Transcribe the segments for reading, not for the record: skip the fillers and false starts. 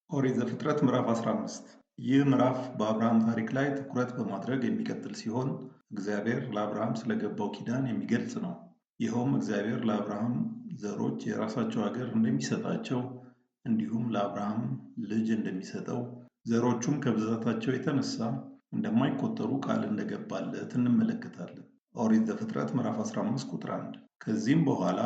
ኦሪት ዘፍጥረት ምዕራፍ 15። ይህ ምዕራፍ በአብርሃም ታሪክ ላይ ትኩረት በማድረግ የሚቀጥል ሲሆን እግዚአብሔር ለአብርሃም ስለገባው ኪዳን የሚገልጽ ነው። ይኸውም እግዚአብሔር ለአብርሃም ዘሮች የራሳቸው ሀገር እንደሚሰጣቸው እንዲሁም ለአብርሃም ልጅ እንደሚሰጠው ዘሮቹም ከብዛታቸው የተነሳ እንደማይቆጠሩ ቃል እንደገባለት እንመለከታለን። ኦሪት ዘፍጥረት ምዕራፍ 15 ቁጥር 1። ከዚህም በኋላ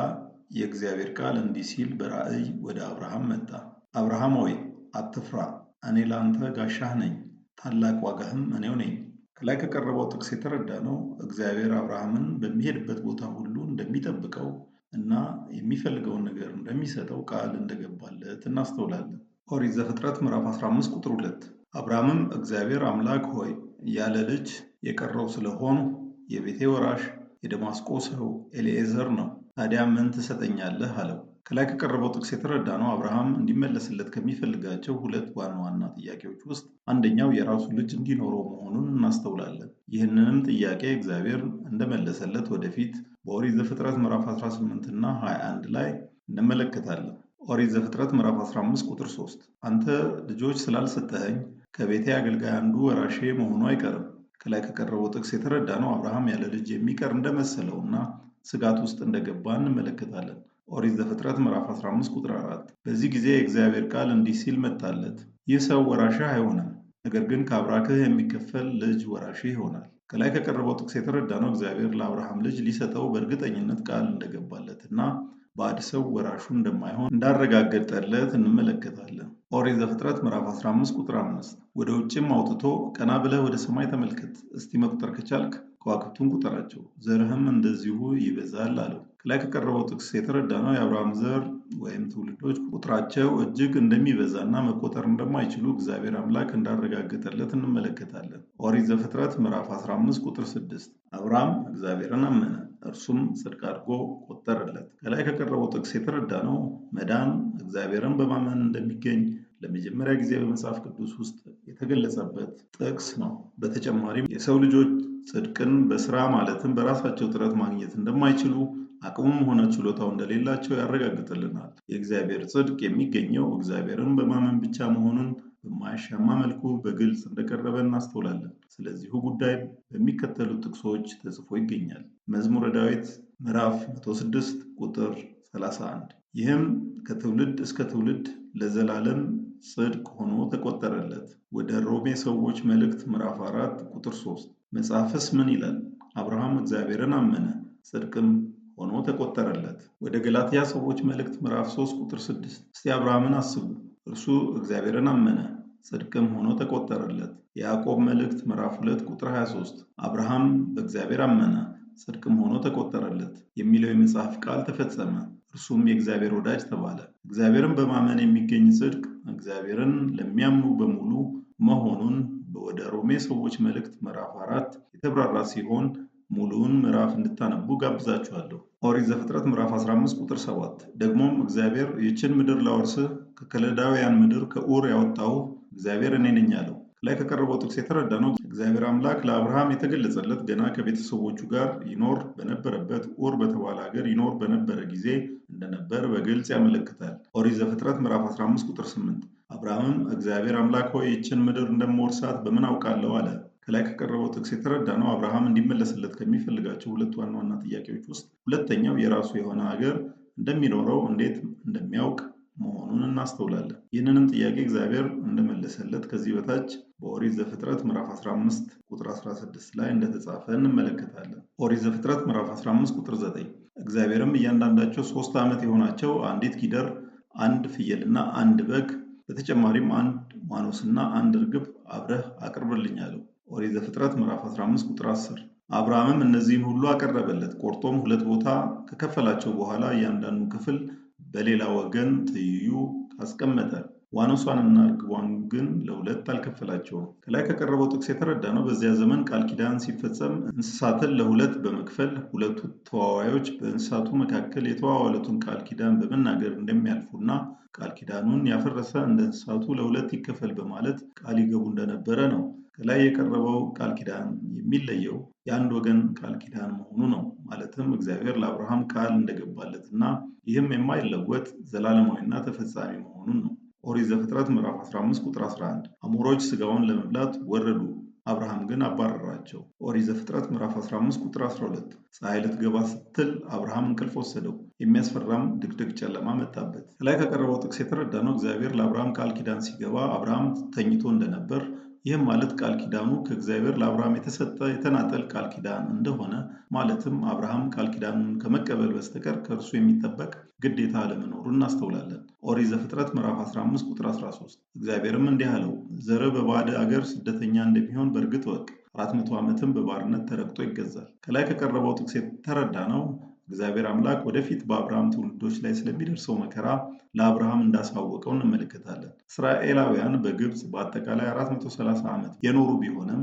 የእግዚአብሔር ቃል እንዲህ ሲል በራእይ ወደ አብርሃም መጣ። አብርሃም ሆይ አትፍራ፣ እኔ ለአንተ ጋሻህ ነኝ፣ ታላቅ ዋጋህም እኔው ነኝ። ከላይ ከቀረበው ጥቅስ የተረዳነው እግዚአብሔር አብርሃምን በሚሄድበት ቦታ ሁሉ እንደሚጠብቀው እና የሚፈልገውን ነገር እንደሚሰጠው ቃል እንደገባለት እናስተውላለን። ኦሪት ዘፍጥረት ምዕራፍ 15 ቁጥር 2። አብርሃምም እግዚአብሔር አምላክ ሆይ ያለ ልጅ የቀረው ስለሆንሁ የቤቴ ወራሽ የደማስቆ ሰው ኤሊዔዘር ነው፣ ታዲያ ምን ትሰጠኛለህ? አለው። ከላይ ከቀረበው ጥቅስ የተረዳነው አብርሃም እንዲመለስለት ከሚፈልጋቸው ሁለት ዋና ዋና ጥያቄዎች ውስጥ አንደኛው የራሱ ልጅ እንዲኖረው መሆኑን እናስተውላለን። ይህንንም ጥያቄ እግዚአብሔር እንደመለሰለት ወደፊት በኦሪት ዘፍጥረት ምዕራፍ 18 እና 21 ላይ እንመለከታለን። ኦሪት ዘፍጥረት ምዕራፍ 15 ቁጥር 3፣ አንተ ልጆች ስላልሰጠኸኝ ከቤቴ አገልጋይ አንዱ ወራሼ መሆኑ አይቀርም። ከላይ ከቀረበው ጥቅስ የተረዳነው አብርሃም ያለ ልጅ የሚቀር እንደመሰለውና ስጋት ውስጥ እንደገባ እንመለከታለን። ኦሪት ዘፍጥረት ምዕራፍ 15 ቁጥር 4። በዚህ ጊዜ የእግዚአብሔር ቃል እንዲህ ሲል መጣለት፣ ይህ ሰው ወራሽህ አይሆንም፣ ነገር ግን ከአብራክህ የሚከፈል ልጅ ወራሽህ ይሆናል። ከላይ ከቀረበው ጥቅስ የተረዳነው እግዚአብሔር ለአብርሃም ልጅ ሊሰጠው በእርግጠኝነት ቃል እንደገባለት እና ባዕድ ሰው ወራሹ እንደማይሆን እንዳረጋገጠለት እንመለከታለን። ኦሪት ዘፍጥረት ምዕራፍ 15 ቁጥር 5። ወደ ውጭም አውጥቶ ቀና ብለህ ወደ ሰማይ ተመልከት፣ እስቲ መቁጠር ከቻልክ ከዋክብቱን ቁጠራቸው፣ ዘርህም እንደዚሁ ይበዛል አለው። ከላይ ከቀረበው ጥቅስ የተረዳነው የአብርሃም ዘር ወይም ትውልዶች ቁጥራቸው እጅግ እንደሚበዛና መቆጠር እንደማይችሉ እግዚአብሔር አምላክ እንዳረጋገጠለት እንመለከታለን። ኦሪት ዘፍጥረት ምዕራፍ 15 ቁጥር 6። አብርሃም እግዚአብሔርን አመነ፣ እርሱም ጽድቅ አድርጎ ቆጠረለት። ከላይ ከቀረበው ጥቅስ የተረዳነው መዳን እግዚአብሔርን በማመን እንደሚገኝ ለመጀመሪያ ጊዜ በመጽሐፍ ቅዱስ ውስጥ የተገለጸበት ጥቅስ ነው። በተጨማሪም የሰው ልጆች ጽድቅን በስራ ማለትም በራሳቸው ጥረት ማግኘት እንደማይችሉ አቅሙም ሆነ ችሎታው እንደሌላቸው ያረጋግጥልናል። የእግዚአብሔር ጽድቅ የሚገኘው እግዚአብሔርን በማመን ብቻ መሆኑን በማያሻማ መልኩ በግልጽ እንደቀረበ እናስተውላለን። ስለዚሁ ጉዳይ በሚከተሉት ጥቅሶች ተጽፎ ይገኛል። መዝሙረ ዳዊት ምዕራፍ 106 ቁጥር 31፣ ይህም ከትውልድ እስከ ትውልድ ለዘላለም ጽድቅ ሆኖ ተቆጠረለት። ወደ ሮሜ ሰዎች መልእክት ምዕራፍ 4 ቁጥር 3፣ መጽሐፍስ ምን ይላል? አብርሃም እግዚአብሔርን አመነ ጽድቅም ሆኖ ተቆጠረለት። ወደ ገላትያ ሰዎች መልእክት ምዕራፍ 3 ቁጥር 6፣ እስቲ አብርሃምን አስቡ፣ እርሱ እግዚአብሔርን አመነ ጽድቅም ሆኖ ተቆጠረለት። የያዕቆብ መልእክት ምዕራፍ 2 ቁጥር 23፣ አብርሃም በእግዚአብሔር አመነ ጽድቅም ሆኖ ተቆጠረለት የሚለው የመጽሐፍ ቃል ተፈጸመ፣ እርሱም የእግዚአብሔር ወዳጅ ተባለ። እግዚአብሔርን በማመን የሚገኝ ጽድቅ እግዚአብሔርን ለሚያምኑ በሙሉ መሆኑን ወደ ሮሜ ሰዎች መልእክት ምዕራፍ 4 የተብራራ ሲሆን ሙሉውን ምዕራፍ እንድታነቡ ጋብዛችኋለሁ። ኦሪት ዘፍጥረት ምዕራፍ 15 ቁጥር 7፣ ደግሞም እግዚአብሔር ይህችን ምድር ላወርስህ ከከለዳውያን ምድር ከዑር ያወጣሁህ እግዚአብሔር እኔ ነኝ አለው። ከላይ ከቀረበው ጥቅስ የተረዳነው እግዚአብሔር አምላክ ለአብርሃም የተገለጸለት ገና ከቤተሰቦቹ ጋር ይኖር በነበረበት ዑር በተባለ ሀገር ይኖር በነበረ ጊዜ እንደነበር በግልጽ ያመለክታል። ኦሪት ዘፍጥረት ምዕራፍ 15 ቁጥር 8፣ አብርሃምም እግዚአብሔር አምላክ ሆይ ይህችን ምድር እንደምወርሳት በምን አውቃለሁ አለ። ከላይ ከቀረበው ጥቅስ የተረዳነው አብርሃም እንዲመለስለት ከሚፈልጋቸው ሁለት ዋና ዋና ጥያቄዎች ውስጥ ሁለተኛው የራሱ የሆነ ሀገር እንደሚኖረው እንዴት እንደሚያውቅ መሆኑን እናስተውላለን። ይህንንም ጥያቄ እግዚአብሔር እንደመለሰለት ከዚህ በታች በኦሪት ዘፍጥረት ምዕራፍ 15 ቁጥር 16 ላይ እንደተጻፈ እንመለከታለን። ኦሪት ዘፍጥረት ምዕራፍ 15 ቁጥር 9፣ እግዚአብሔርም እያንዳንዳቸው 3 ዓመት የሆናቸው አንዲት ጊደር፣ አንድ ፍየልና አንድ በግ በተጨማሪም አንድ ዋኖስና አንድ ርግብ አብረህ አቅርብልኝ አለው። ኦሪት ዘፍጥረት ምዕራፍ 15 ቁጥር 10። አብርሃምም እነዚህን ሁሉ አቀረበለት። ቆርጦም ሁለት ቦታ ከከፈላቸው በኋላ እያንዳንዱ ክፍል በሌላ ወገን ትይዩ አስቀመጠ። ዋኖሷንና እርግቧን ግን ለሁለት አልከፈላቸውም። ከላይ ከቀረበው ጥቅስ የተረዳነው በዚያ ዘመን ቃል ኪዳን ሲፈጸም እንስሳትን ለሁለት በመክፈል ሁለቱ ተዋዋዮች በእንስሳቱ መካከል የተዋዋሉትን ቃል ኪዳን በመናገር እንደሚያልፉና ቃል ኪዳኑን ያፈረሰ እንደ እንስሳቱ ለሁለት ይከፈል በማለት ቃል ይገቡ እንደነበረ ነው። ከላይ የቀረበው ቃል ኪዳን የሚለየው የአንድ ወገን ቃል ኪዳን መሆኑ ነው። ማለትም እግዚአብሔር ለአብርሃም ቃል እንደገባለትና ይህም የማይለወጥ ዘላለማዊና ተፈጻሚ መሆኑን ነው። ኦሪት ዘፍጥረት ምዕራፍ 15 ቁጥር 11። አሞሮች ሥጋውን ለመብላት ወረዱ፣ አብርሃም ግን አባረራቸው። ኦሪት ዘፍጥረት ምዕራፍ 15 ቁጥር 12። ፀሐይ ልትገባ ስትል አብርሃም እንቅልፍ ወሰደው፣ የሚያስፈራም ድቅድቅ ጨለማ መጣበት። ከላይ ከቀረበው ጥቅስ የተረዳነው እግዚአብሔር ለአብርሃም ቃል ኪዳን ሲገባ አብርሃም ተኝቶ እንደነበር፣ ይህም ማለት ቃል ኪዳኑ ከእግዚአብሔር ለአብርሃም የተሰጠ የተናጠል ቃል ኪዳን እንደሆነ፣ ማለትም አብርሃም ቃል ኪዳኑን ከመቀበል በስተቀር ከእርሱ የሚጠበቅ ግዴታ አለመኖሩን እናስተውላለን። ኦሪት ዘፍጥረት ምዕራፍ 15 ቁጥር 13። እግዚአብሔርም እንዲህ አለው፣ ዘርህ በባዕድ አገር ስደተኛ እንደሚሆን በእርግጥ እወቅ፣ 400 ዓመትም በባርነት ተረግጦ ይገዛል። ከላይ ከቀረበው ጥቅስ የተረዳነው እግዚአብሔር አምላክ ወደፊት በአብርሃም ትውልዶች ላይ ስለሚደርሰው መከራ ለአብርሃም እንዳሳወቀው እንመለከታለን። እስራኤላውያን በግብፅ በአጠቃላይ 430 ዓመት የኖሩ ቢሆንም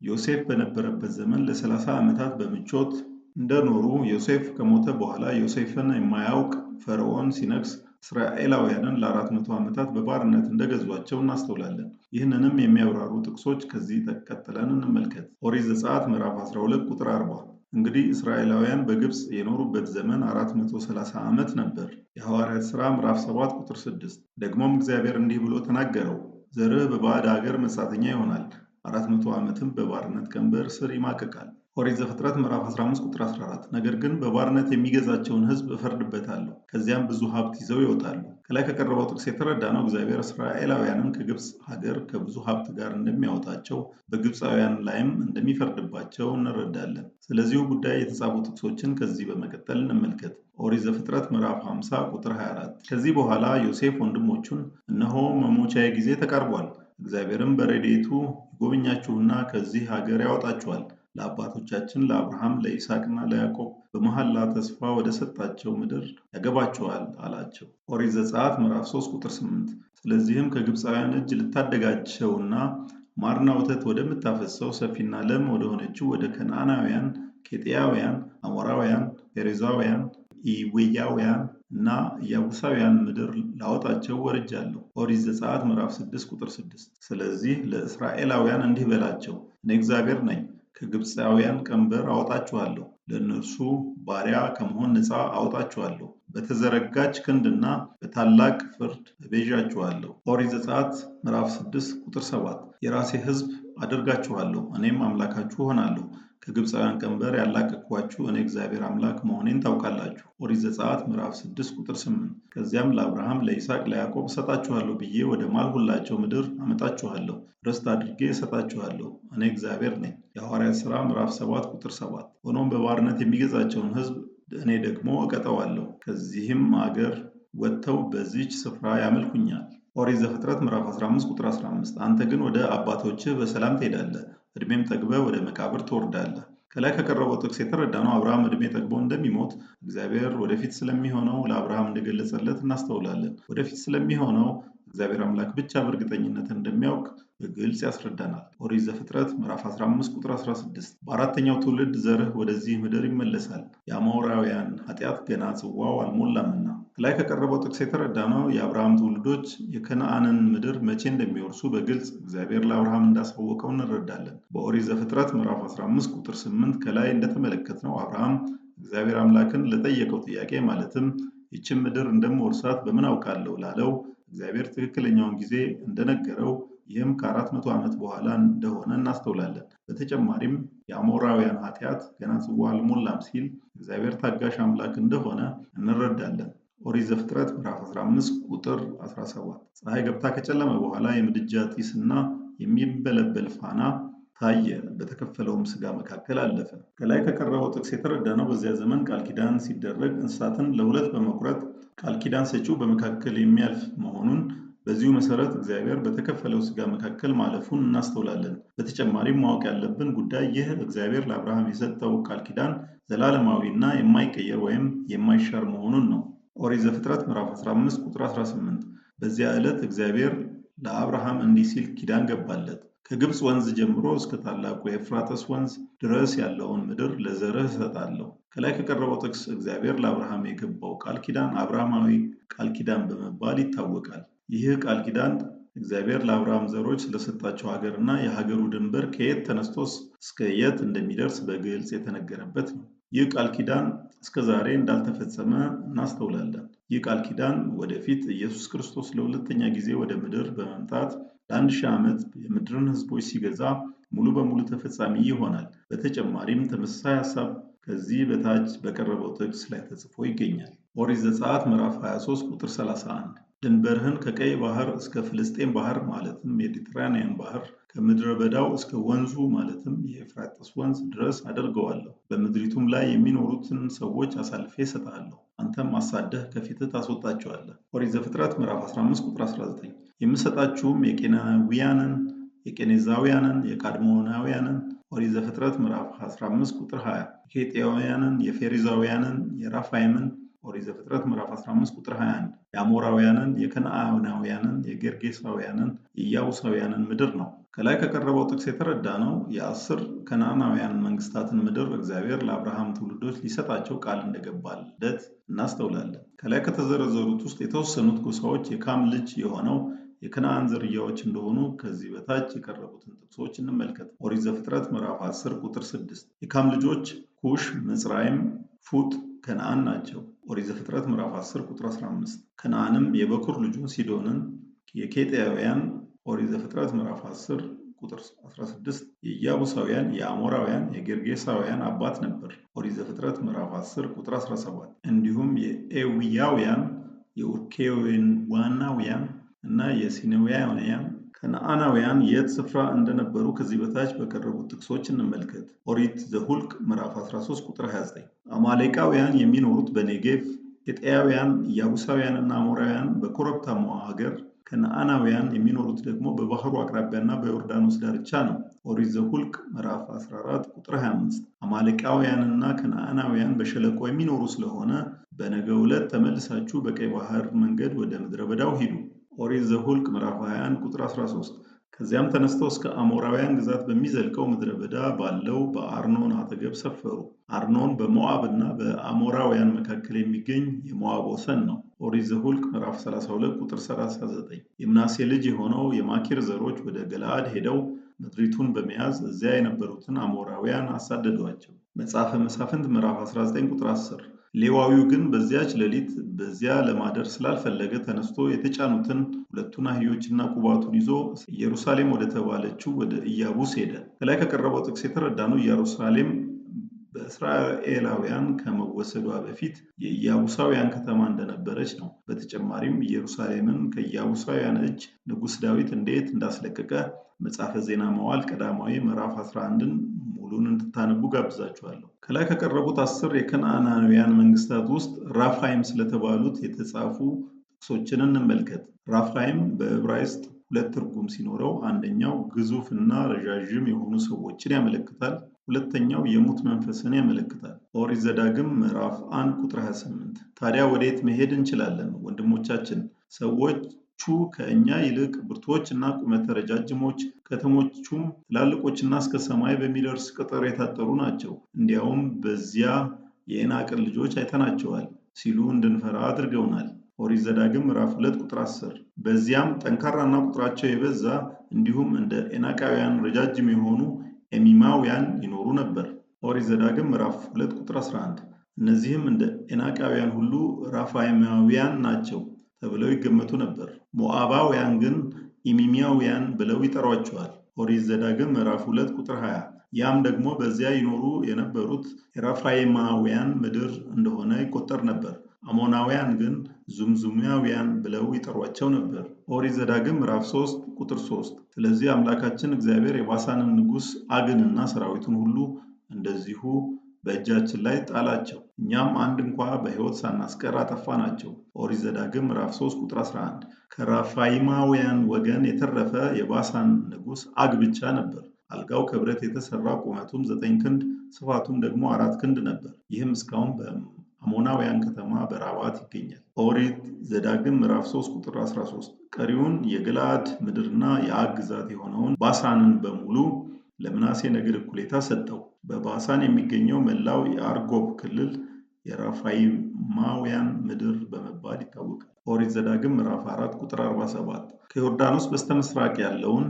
ዮሴፍ በነበረበት ዘመን ለ30 ዓመታት በምቾት እንደኖሩ፣ ዮሴፍ ከሞተ በኋላ ዮሴፍን የማያውቅ ፈርዖን ሲነግስ እስራኤላውያንን ለ400 ዓመታት በባርነት እንደገዟቸው እናስተውላለን። ይህንንም የሚያብራሩ ጥቅሶች ከዚህ ቀጥለን እንመልከት። ኦሪት ዘጸአት ምዕራፍ 12 ቁጥር 40። እንግዲህ እስራኤላውያን በግብፅ የኖሩበት ዘመን 430 ዓመት ነበር። የሐዋርያት ሥራ ምዕራፍ 7 ቁጥር 6። ደግሞም እግዚአብሔር እንዲህ ብሎ ተናገረው፣ ዘርህ በባዕድ አገር መጻተኛ ይሆናል፣ 400 ዓመትም በባርነት ቀንበር ስር ይማቅቃል። ኦሪት ዘፍጥረት ምዕራፍ 15 ቁጥር 14። ነገር ግን በባርነት የሚገዛቸውን ሕዝብ እፈርድበታለሁ፣ ከዚያም ብዙ ሀብት ይዘው ይወጣሉ። ከላይ ከቀረበው ጥቅስ የተረዳነው እግዚአብሔር እስራኤላውያንን ከግብፅ ሀገር ከብዙ ሀብት ጋር እንደሚያወጣቸው፣ በግብፃውያን ላይም እንደሚፈርድባቸው እንረዳለን። ስለዚሁ ጉዳይ የተጻፉ ጥቅሶችን ከዚህ በመቀጠል እንመልከት። ኦሪት ዘፍጥረት ምዕራፍ 50 ቁጥር 24። ከዚህ በኋላ ዮሴፍ ወንድሞቹን፣ እነሆ መሞቻዬ ጊዜ ተቃርቧል፣ እግዚአብሔርም በረድኤቱ ይጎበኛችሁና ከዚህ ሀገር ያወጣችኋል፣ ለአባቶቻችን ለአብርሃም ለይስሐቅና ለያዕቆብ በመሐላ ተስፋ ወደ ሰጣቸው ምድር ያገባችኋል አላቸው። ኦሪት ዘጸአት ምዕራፍ 3 ቁጥር 8። ስለዚህም ከግብፃውያን እጅ ልታደጋቸውና ማርና ወተት ወደምታፈሰው ሰፊና ለም ወደሆነችው ወደ ከነዓናውያን፣ ኬጢያውያን፣ አሞራውያን፣ ፌሬዛውያን፣ ኢዌያውያን እና ኢያቡሳውያን ምድር ላወጣቸው ወርጃለሁ። ኦሪት ዘጸአት ምዕራፍ 6 ቁጥር 6። ስለዚህ ለእስራኤላውያን እንዲህ በላቸው፣ እኔ እግዚአብሔር ነኝ፣ ከግብፃውያን ቀንበር አወጣችኋለሁ፣ ለእነርሱ ባሪያ ከመሆን ነፃ አወጣችኋለሁ፣ በተዘረጋች ክንድና በታላቅ ፍርድ እቤዣችኋለሁ። ኦሪት ዘጸአት ምዕራፍ 6 ቁጥር 7። የራሴ ሕዝብ አደርጋችኋለሁ፣ እኔም አምላካችሁ እሆናለሁ፣ ከግብፃውያን ቀንበር ያላቀቅኳችሁ እኔ እግዚአብሔር አምላክ መሆኔን ታውቃላችሁ። ኦሪት ዘጸአት ምዕራፍ 6 ቁጥር 8። ከዚያም ለአብርሃም ለይስሐቅ ለያዕቆብ እሰጣችኋለሁ ብዬ ወደ ማልሁላቸው ምድር አመጣችኋለሁ፣ ርስት አድርጌ እሰጣችኋለሁ፣ እኔ እግዚአብሔር ነኝ። የሐዋርያት ሥራ ምዕራፍ 7 ቁጥር 7። ሆኖም በባርነት የሚገዛቸውን ሕዝብ እኔ ደግሞ እቀጠዋለሁ፣ ከዚህም አገር ወጥተው በዚች ስፍራ ያመልኩኛል። ኦሪት ዘፍጥረት ምዕራፍ 15 ቁጥር 15። አንተ ግን ወደ አባቶችህ በሰላም ትሄዳለህ፣ ዕድሜም ጠግበህ ወደ መቃብር ትወርዳለህ። ከላይ ከቀረበው ጥቅስ የተረዳነው አብርሃም ዕድሜ ጠግቦ እንደሚሞት እግዚአብሔር ወደፊት ስለሚሆነው ለአብርሃም እንደገለጸለት እናስተውላለን። ወደፊት ስለሚሆነው እግዚአብሔር አምላክ ብቻ በእርግጠኝነት እንደሚያውቅ በግልጽ ያስረዳናል። ኦሪት ዘፍጥረት ምዕራፍ 15 ቁጥር 16። በአራተኛው ትውልድ ዘርህ ወደዚህ ምድር ይመለሳል፣ የአሞራውያን ኃጢአት ገና ጽዋው አልሞላምና። ከላይ ከቀረበው ጥቅስ የተረዳነው የአብርሃም ትውልዶች የከነዓንን ምድር መቼ እንደሚወርሱ በግልጽ እግዚአብሔር ለአብርሃም እንዳሳወቀው እንረዳለን። በኦሪት ዘፍጥረት ምዕራፍ 15 ቁጥር 8 ከላይ እንደተመለከትነው አብርሃም እግዚአብሔር አምላክን ለጠየቀው ጥያቄ ማለትም ይህችን ምድር እንደምወርሳት በምን አውቃለሁ ላለው እግዚአብሔር ትክክለኛውን ጊዜ እንደነገረው፣ ይህም ከ400 ዓመት በኋላ እንደሆነ እናስተውላለን። በተጨማሪም የአሞራውያን ኃጢአት ገና ጽዋ አልሞላም ሲል እግዚአብሔር ታጋሽ አምላክ እንደሆነ እንረዳለን። ኦሪት ዘፍጥረት ምዕራፍ 15 ቁጥር 17። ፀሐይ ገብታ ከጨለመ በኋላ የምድጃ ጢስና የሚንበለበል ፋና ታየ፣ በተከፈለውም ሥጋ መካከል አለፈ። ከላይ ከቀረበው ጥቅስ የተረዳነው በዚያ ዘመን ቃል ኪዳን ሲደረግ እንስሳትን ለሁለት በመቁረጥ ቃል ኪዳን ሰጪው በመካከል የሚያልፍ መሆኑን፣ በዚሁ መሰረት እግዚአብሔር በተከፈለው ሥጋ መካከል ማለፉን እናስተውላለን። በተጨማሪም ማወቅ ያለብን ጉዳይ ይህ እግዚአብሔር ለአብርሃም የሰጠው ቃል ኪዳን ዘላለማዊ እና የማይቀየር ወይም የማይሻር መሆኑን ነው። ኦሪት ዘፍጥረት ምዕራፍ 15 ቁጥር 18። በዚያ ዕለት እግዚአብሔር ለአብርሃም እንዲህ ሲል ኪዳን ገባለት፣ ከግብፅ ወንዝ ጀምሮ እስከ ታላቁ የኤፍራጥስ ወንዝ ድረስ ያለውን ምድር ለዘርህ እሰጣለሁ። ከላይ ከቀረበው ጥቅስ እግዚአብሔር ለአብርሃም የገባው ቃል ኪዳን አብርሃማዊ ቃል ኪዳን በመባል ይታወቃል። ይህ ቃል ኪዳን እግዚአብሔር ለአብርሃም ዘሮች ስለሰጣቸው ሀገር እና የሀገሩ ድንበር ከየት ተነስቶ እስከ የት እንደሚደርስ በግልጽ የተነገረበት ነው። ይህ ቃል ኪዳን እስከ ዛሬ እንዳልተፈጸመ እናስተውላለን። ይህ ቃል ኪዳን ወደፊት ኢየሱስ ክርስቶስ ለሁለተኛ ጊዜ ወደ ምድር በመምጣት ለ1000 ዓመት የምድርን ሕዝቦች ሲገዛ ሙሉ በሙሉ ተፈጻሚ ይሆናል። በተጨማሪም ተመሳሳይ ሀሳብ ከዚህ በታች በቀረበው ጥቅስ ላይ ተጽፎ ይገኛል። ኦሪት ዘጸአት ምዕራፍ 23 ቁጥር 31 ድንበርህን ከቀይ ባህር እስከ ፍልስጤም ባህር ማለትም ሜዲትራኒያን ባህር ከምድረ በዳው እስከ ወንዙ ማለትም የኤፍራጥስ ወንዝ ድረስ አደርገዋለሁ። በምድሪቱም ላይ የሚኖሩትን ሰዎች አሳልፌ እሰጥሃለሁ፣ አንተም አሳደህ ከፊትህ ታስወጣቸዋለህ። ኦሪት ዘፍጥረት ምዕራፍ 15 ቁጥር 19 የምሰጣችሁም የቄናውያንን፣ የቄኔዛውያንን፣ የቃድሞናውያንን ኦሪት ዘፍጥረት ምዕራፍ 15 ቁጥር 20 የኬጢያውያንን፣ የፌሪዛውያንን፣ የራፋይምን ኦሪት ዘፍጥረት ምዕራፍ 15 ቁጥር 21 የአሞራውያንን፣ የከነዓናውያንን፣ የጌርጌሳውያንን፣ የኢያቡሳውያንን ምድር ነው። ከላይ ከቀረበው ጥቅስ የተረዳነው የ10 ከነዓናውያን መንግስታትን ምድር እግዚአብሔር ለአብርሃም ትውልዶች ሊሰጣቸው ቃል እንደገባለት እናስተውላለን። ከላይ ከተዘረዘሩት ውስጥ የተወሰኑት ጎሳዎች የካም ልጅ የሆነው የከነዓን ዝርያዎች እንደሆኑ ከዚህ በታች የቀረቡትን ጥቅሶች እንመልከት። ኦሪት ዘፍጥረት ምዕራፍ 10 ቁጥር 6 የካም ልጆች ኩሽ፣ ምጽራይም፣ ፉጥ፣ ከነዓን ናቸው። ኦሪት ዘፍጥረት ምዕራፍ 10 ቁጥር 15 ከነዓንም የበኩር ልጁን ሲዶንን የኬጢያውያን ኦሪት ዘፍጥረት ምዕራፍ 10 ቁጥር 16 የኢያቡሳውያን፣ የአሞራውያን፣ የጌርጌሳውያን አባት ነበር። ኦሪት ዘፍጥረት ምዕራፍ 10 ቁጥር 17 እንዲሁም የኤዊያውያን፣ የኡርኬዋናውያን እና የሲኔውያውያን። ከነዓናውያን የት ስፍራ እንደነበሩ ከዚህ በታች በቀረቡት ጥቅሶች እንመልከት። ኦሪት ዘሁልቅ ምዕራፍ 13 ቁጥር 29 አማሌቃውያን የሚኖሩት በኔጌቭ፣ ኬጢያውያን፣ ኢያቡሳውያን እና አሞራውያን በኮረብታማው ሀገር፣ ከነዓናውያን የሚኖሩት ደግሞ በባህሩ አቅራቢያና በዮርዳኖስ ዳርቻ ነው። ኦሪት ዘሁልቅ ምዕራፍ 14 ቁጥር 25 አማሌቃውያንና ከነዓናውያን በሸለቆ የሚኖሩ ስለሆነ በነገው ዕለት ተመልሳችሁ በቀይ ባህር መንገድ ወደ ምድረ በዳው ሂዱ። ኦሪት ዘሁልቅ ምዕራፍ 21 ቁጥር 13 ከዚያም ተነስተው እስከ አሞራውያን ግዛት በሚዘልቀው ምድረ በዳ ባለው በአርኖን አጠገብ ሰፈሩ። አርኖን በሞዓብ እና በአሞራውያን መካከል የሚገኝ የሞዓብ ወሰን ነው። ኦሪት ዘሁልቅ ምዕራፍ 32 ቁጥር 39 የምናሴ ልጅ የሆነው የማኪር ዘሮች ወደ ገለዓድ ሄደው ምድሪቱን በመያዝ እዚያ የነበሩትን አሞራውያን አሳደዷቸው። መጽሐፈ መሳፍንት ምዕራፍ 19 ቁጥር 10 ሌዋዊው ግን በዚያች ሌሊት በዚያ ለማደር ስላልፈለገ ተነስቶ የተጫኑትን ሁለቱን አህዮችና ቁባቱን ይዞ ኢየሩሳሌም ወደተባለችው ወደ ኢያቡስ ሄደ። ከላይ ከቀረበው ጥቅስ የተረዳነው ኢየሩሳሌም በእስራኤላውያን ከመወሰዷ በፊት የኢያቡሳውያን ከተማ እንደነበረች ነው። በተጨማሪም ኢየሩሳሌምን ከኢያቡሳውያን እጅ ንጉሥ ዳዊት እንዴት እንዳስለቀቀ መጽሐፈ ዜና መዋዕል ቀዳማዊ ምዕራፍ 11ን ሙሉን እንድታነቡ ጋብዛችኋለሁ። ከላይ ከቀረቡት 10 የከነዓናውያን መንግስታት ውስጥ ራፋይም ስለተባሉት የተጻፉ ጥቅሶችን እንመልከት። ራፋይም በዕብራይስጥ ሁለት ትርጉም ሲኖረው አንደኛው ግዙፍ እና ረዣዥም የሆኑ ሰዎችን ያመለክታል። ሁለተኛው የሙት መንፈስን ያመለክታል። ኦሪት ዘዳግም ምዕራፍ 1 ቁጥር 28 ታዲያ ወዴት መሄድ እንችላለን? ወንድሞቻችን ሰዎቹ ከእኛ ይልቅ ብርቱዎች እና ቁመተ ረጃጅሞች፣ ከተሞቹም ትላልቆችና እስከ ሰማይ በሚደርስ ቅጥር የታጠሩ ናቸው። እንዲያውም በዚያ የዔናቅን ልጆች አይተናቸዋል ሲሉ እንድንፈራ አድርገውናል። ኦሪት ዘዳግም ምዕራፍ 2 ቁጥር 10 በዚያም ጠንካራና ቁጥራቸው የበዛ እንዲሁም እንደ ዔናቃውያን ረጃጅም የሆኑ ኤሚማውያን ይኖሩ ነበር። ኦሪት ዘዳግም ምዕራፍ 2 ቁጥር 11 እነዚህም እንደ ዔናቃውያን ሁሉ ራፋይማውያን ናቸው ተብለው ይገመቱ ነበር። ሞዓባውያን ግን ኢሚሚያውያን ብለው ይጠሯቸዋል። ኦሪት ዘዳግም ምዕራፍ 2 ቁጥር 20 ያም ደግሞ በዚያ ይኖሩ የነበሩት የራፋይማውያን ምድር እንደሆነ ይቆጠር ነበር። አሞናውያን ግን ዙምዙማውያን ብለው ይጠሯቸው ነበር። ኦሪት ዘዳግም ምዕራፍ 3 ቁጥር 3 ስለዚህ አምላካችን እግዚአብሔር የባሳንን ንጉሥ ዐግንና ሰራዊቱን ሁሉ እንደዚሁ በእጃችን ላይ ጣላቸው፣ እኛም አንድ እንኳ በሕይወት ሳናስቀር አጠፋናቸው። ኦሪት ዘዳግም ምዕራፍ 3 ቁጥር 11 ከራፋይማውያን ወገን የተረፈ የባሳን ንጉሥ ዐግ ብቻ ነበር። አልጋው ከብረት የተሰራ ቁመቱም 9 ክንድ ስፋቱም ደግሞ 4 ክንድ ነበር። ይህም እስካሁን በአሞናውያን ከተማ በራባት ይገኛል። ኦሪት ዘዳግም ምዕራፍ 3 ቁጥር 13 ቀሪውን የገለዓድ ምድርና የዐግ ግዛት የሆነውን ባሳንን በሙሉ ለምናሴ ነገድ እኩሌታ ሰጠው። በባሳን የሚገኘው መላው የአርጎብ ክልል የራፋይማውያን ምድር በመባል ይታወቃል። ኦሪት ዘዳግም ምዕራፍ 4 ቁጥር 47 ከዮርዳኖስ በስተምስራቅ ያለውን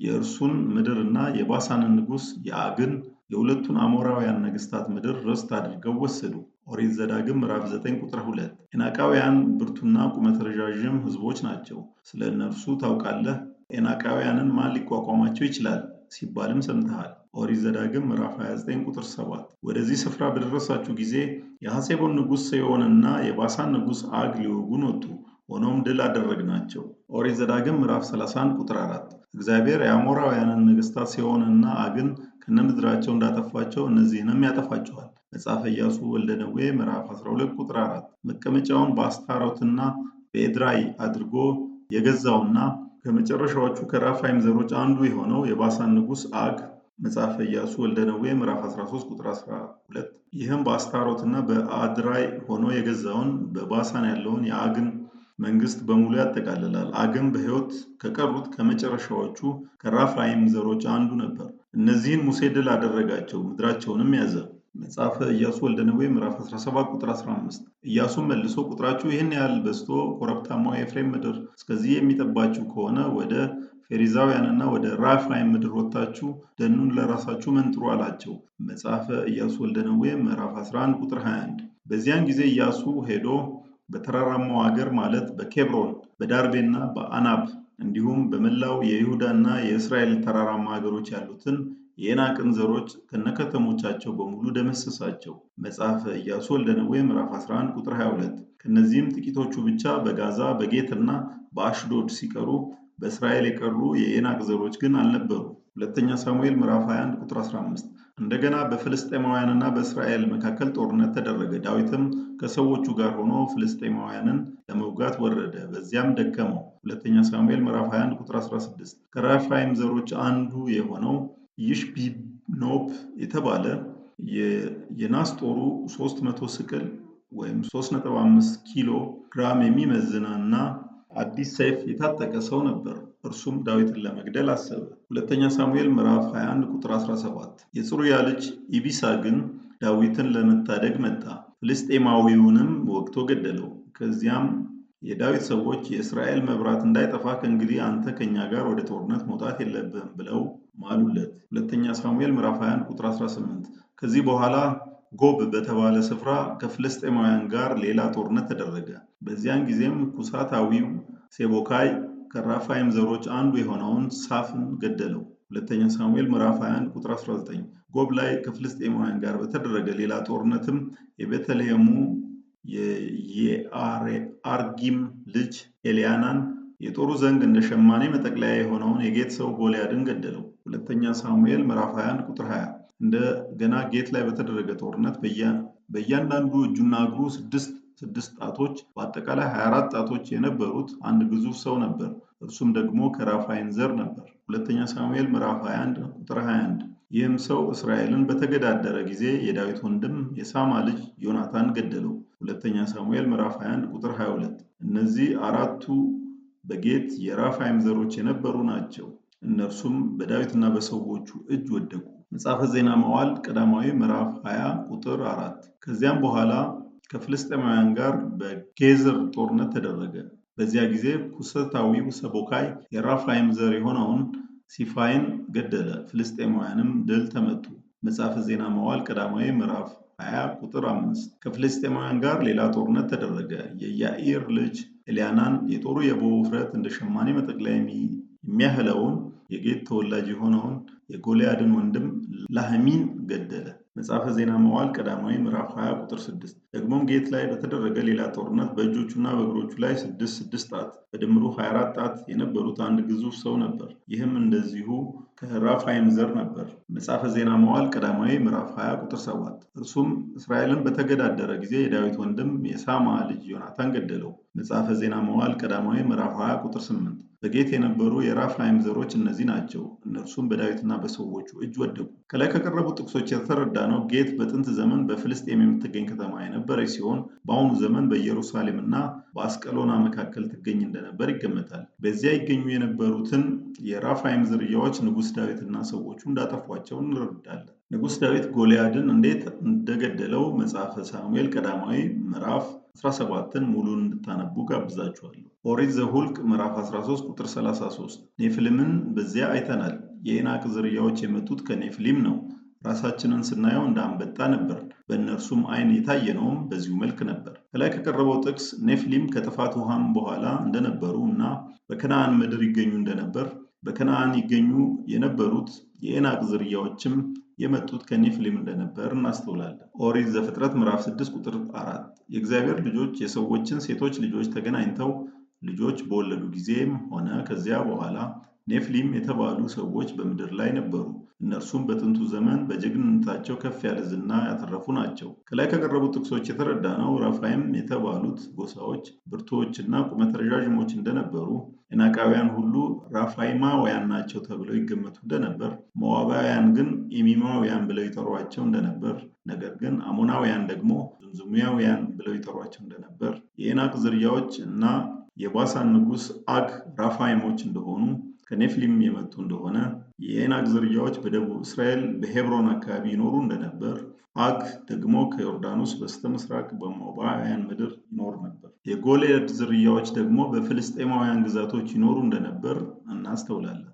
የእርሱን ምድርና የባሳንን ንጉሥ የዐግን የሁለቱን አሞራውያን ነገስታት ምድር ርስት አድርገው ወሰዱ። ኦሪት ዘዳግም ምዕራፍ 9 ቁጥር 2። ኤናቃውያን ብርቱና ቁመተ ረዣዥም ሕዝቦች ናቸው። ስለ እነርሱ ታውቃለህ። ኤናቃውያንን ማን ሊቋቋማቸው ይችላል ሲባልም ሰምተሃል። ኦሪት ዘዳግም ምዕራፍ 29 ቁጥር 7። ወደዚህ ስፍራ በደረሳችሁ ጊዜ የሐሴቦን ንጉሥ ሴዎንና የባሳን ንጉሥ ዐግ ሊወጉን ወጡ። ሆኖም ድል አደረግናቸው። ኦሪት ዘዳግም ምዕራፍ 31 ቁጥር 4። እግዚአብሔር የአሞራውያንን ነገሥታት ሴዎንና ዐግን ከነምድራቸው እንዳጠፋቸው እነዚህንም ያጠፋቸዋል። መጽሐፈ ኢያሱ ወልደ ነዌ ምዕራፍ 12 ቁጥር 4። መቀመጫውን በአስታሮትና በኤድራይ አድርጎ የገዛውና ከመጨረሻዎቹ ከራፋይም ዘሮች አንዱ የሆነው የባሳን ንጉሥ ዐግ መጽሐፈ ኢያሱ ወልደ ነዌ ምዕራፍ 13 ቁጥር 12። ይህም በአስታሮትና በአድራይ ሆኖ የገዛውን በባሳን ያለውን የዐግን መንግስት በሙሉ ያጠቃልላል። ዐግም በሕይወት ከቀሩት ከመጨረሻዎቹ ከራፋይም ዘሮች አንዱ ነበር። እነዚህን ሙሴ ድል አደረጋቸው፣ ምድራቸውንም ያዘ። መጽሐፈ ኢያሱ ወልደ ነዌ ምዕራፍ 17 ቁጥር 15። ኢያሱም መልሶ ቁጥራችሁ ይህን ያህል በዝቶ ኮረብታማው የኤፍሬም ምድር እስከዚህ የሚጠባችሁ ከሆነ ወደ ፌሪዛውያንና ወደ ራፋይም ምድር ወጥታችሁ ደኑን ለራሳችሁ መንጥሩ አላቸው። መጽሐፈ ኢያሱ ወልደ ነዌ ምዕራፍ 11 ቁጥር 21። በዚያን ጊዜ ኢያሱ ሄዶ በተራራማው አገር ማለት በኬብሮን በዳርቤና በአናብ እንዲሁም በመላው የይሁዳና የእስራኤል ተራራማ አገሮች ያሉትን የዔናቅን ዘሮች ከነከተሞቻቸው በሙሉ ደመሰሳቸው። መጽሐፈ ኢያሱ ወልደ ነዌ ምዕራፍ 11 ቁጥር 22። ከእነዚህም ጥቂቶቹ ብቻ በጋዛ በጌትና በአሽዶድ ሲቀሩ በእስራኤል የቀሩ የዔናቅ ዘሮች ግን አልነበሩ። ሁለተኛ ሳሙኤል ምዕራፍ 21 ቁጥር 15። እንደገና በፍልስጤማውያንና በእስራኤል መካከል ጦርነት ተደረገ። ዳዊትም ከሰዎቹ ጋር ሆኖ ፍልስጤማውያንን ለመውጋት ወረደ፣ በዚያም ደከመው። ሁለተኛ ሳሙኤል ምዕራፍ 21 ቁጥር 16። ከራፋይም ዘሮች አንዱ የሆነው ይሽቢኖብ የተባለ የናስ ጦሩ 300 ስቅል ወይም 3.5 ኪሎ ግራም የሚመዝንና አዲስ ሰይፍ የታጠቀ ሰው ነበር። እርሱም ዳዊትን ለመግደል አሰበ። ሁለተኛ ሳሙኤል ምዕራፍ 21 ቁጥር 17። የጽሩያ ልጅ ኢቢሳ ግን ዳዊትን ለመታደግ መጣ፣ ፍልስጤማዊውንም ወግቶ ገደለው። ከዚያም የዳዊት ሰዎች የእስራኤል መብራት እንዳይጠፋ ከእንግዲህ አንተ ከእኛ ጋር ወደ ጦርነት መውጣት የለብህም ብለው ማሉለት። ሁለተኛ ሳሙኤል ምዕራፍ 21 ቁጥር 18። ከዚህ በኋላ ጎብ በተባለ ስፍራ ከፍልስጤማውያን ጋር ሌላ ጦርነት ተደረገ። በዚያን ጊዜም ኩሳታዊው ሴቦካይ ከራፋይም ዘሮች አንዱ የሆነውን ሳፍን ገደለው። ሁለተኛ ሳሙኤል ምዕራፍ 21 ቁጥር 19። ጎብ ላይ ከፍልስጤማውያን ጋር በተደረገ ሌላ ጦርነትም የቤተልሔሙ የአርጊም ልጅ ኤልያናን የጦሩ ዘንግ እንደ ሸማኔ መጠቅለያ የሆነውን የጌት ሰው ጎልያድን ገደለው። ሁለተኛ ሳሙኤል ምዕራፍ 21 ቁጥር 20። እንደገና ጌት ላይ በተደረገ ጦርነት በእያንዳንዱ እጁና እግሩ ስድስት ስድስት ጣቶች በአጠቃላይ 24 ጣቶች የነበሩት አንድ ግዙፍ ሰው ነበር። እርሱም ደግሞ ከራፋይም ዘር ነበር። ሁለተኛ ሳሙኤል ምዕራፍ 21 ቁጥር 21። ይህም ሰው እስራኤልን በተገዳደረ ጊዜ የዳዊት ወንድም የሳማ ልጅ ዮናታን ገደለው። ሁለተኛ ሳሙኤል ምዕራፍ 21 ቁጥር 22። እነዚህ አራቱ በጌት የራፋይም ዘሮች የነበሩ ናቸው። እነርሱም በዳዊትና በሰዎቹ እጅ ወደቁ። መጽሐፈ ዜና መዋዕል ቀዳማዊ ምዕራፍ 20 ቁጥር 4። ከዚያም በኋላ ከፍልስጤማውያን ጋር በጌዝር ጦርነት ተደረገ። በዚያ ጊዜ ኩሳታዊው ሰቦካይ የራፋይም ዘር የሆነውን ሲፋይን ገደለ። ፍልስጤማውያንም ድል ተመቱ። መጽሐፈ ዜና መዋዕል ቀዳማዊ ምዕራፍ 20 ቁጥር 5። ከፍልስጤማውያን ጋር ሌላ ጦርነት ተደረገ። የያኢር ልጅ ኤልያናን የጦሩ የቦ ውፍረት እንደ ሸማኔ መጠቅለያ የሚያህለውን የጌት ተወላጅ የሆነውን የጎልያድን ወንድም ላህሚን ገደለ። መጽሐፈ ዜና መዋዕል ቀዳማዊ ምዕራፍ 20 ቁጥር 6። ደግሞም ጌት ላይ በተደረገ ሌላ ጦርነት በእጆቹና በእግሮቹ ላይ ስድስት ስድስት ጣት በድምሩ 24 ጣት የነበሩት አንድ ግዙፍ ሰው ነበር። ይህም እንደዚሁ ከራፋይም ዘር ነበር። መጽሐፈ ዜና መዋዕል ቀዳማዊ ምዕራፍ 20 ቁጥር 7። እርሱም እስራኤልን በተገዳደረ ጊዜ የዳዊት ወንድም የሳማ ልጅ ዮናታን ገደለው። መጽሐፈ ዜና መዋዕል ቀዳማዊ ምዕራፍ 20 ቁጥር 8። በጌት የነበሩ የራፋይም ዘሮች እነዚህ ናቸው። እነርሱም በዳዊትና በሰዎቹ እጅ ወደቁ። ከላይ ከቀረቡት ጥቅሶች የተረዳነው ጌት በጥንት ዘመን በፍልስጤም የምትገኝ ከተማ የነበረች ሲሆን በአሁኑ ዘመን በኢየሩሳሌም እና በአስቀሎና መካከል ትገኝ እንደነበር ይገመታል። በዚያ ይገኙ የነበሩትን የራፋይም ዝርያዎች ንጉሥ ዳዊትና ሰዎቹ እንዳጠፏቸው እንረዳለን። ንጉሥ ዳዊት ጎልያድን እንዴት እንደገደለው መጽሐፈ ሳሙኤል ቀዳማዊ ምዕራፍ 17ን ሙሉን እንድታነቡ ጋብዛችኋለሁ። ኦሪት ዘኍልቍ ምዕራፍ 13 ቁጥር 33። ኔፍሊምን በዚያ አይተናል። የዔናቅ ዝርያዎች የመጡት ከኔፍሊም ነው። ራሳችንን ስናየው እንደ አንበጣ ነበር፣ በእነርሱም ዓይን የታየነውም በዚሁ መልክ ነበር። ከላይ ከቀረበው ጥቅስ ኔፍሊም ከጥፋት ውሃም በኋላ እንደነበሩ እና በከነዓን ምድር ይገኙ እንደነበር፣ በከነዓን ይገኙ የነበሩት የዔናቅ ዝርያዎችም የመጡት ከኔፍሊም እንደነበር እናስተውላለን። ኦሪት ዘፍጥረት ምዕራፍ 6 ቁጥር 4 የእግዚአብሔር ልጆች የሰዎችን ሴቶች ልጆች ተገናኝተው ልጆች በወለዱ ጊዜም ሆነ ከዚያ በኋላ ኔፍሊም የተባሉ ሰዎች በምድር ላይ ነበሩ። እነርሱም በጥንቱ ዘመን በጀግንነታቸው ከፍ ያለ ዝና ያተረፉ ናቸው። ከላይ ከቀረቡት ጥቅሶች የተረዳነው ረፋይም የተባሉት ጎሳዎች ብርቱዎችና ቁመተ ረዣዥሞች እንደነበሩ፣ ዔናቃውያን ሁሉ ራፋይማውያን ናቸው ተብለው ይገመቱ እንደነበር፣ ሞዓባውያን ግን ኤሚማውያን ብለው ይጠሯቸው እንደነበር፣ ነገር ግን አሞናውያን ደግሞ ዙምዙማውያን ብለው ይጠሯቸው እንደነበር፣ የዔናቅ ዝርያዎች እና የባሳን ንጉሥ ዐግ ራፋይሞች እንደሆኑ ከኔፍሊም የመጡ እንደሆነ፣ የዔናቅ ዝርያዎች በደቡብ እስራኤል በሄብሮን አካባቢ ይኖሩ እንደነበር፣ ዐግ ደግሞ ከዮርዳኖስ በስተ ምስራቅ በሞዓባውያን ምድር ይኖር ነበር። የጎልያድ ዝርያዎች ደግሞ በፍልስጤማውያን ግዛቶች ይኖሩ እንደነበር እናስተውላለን።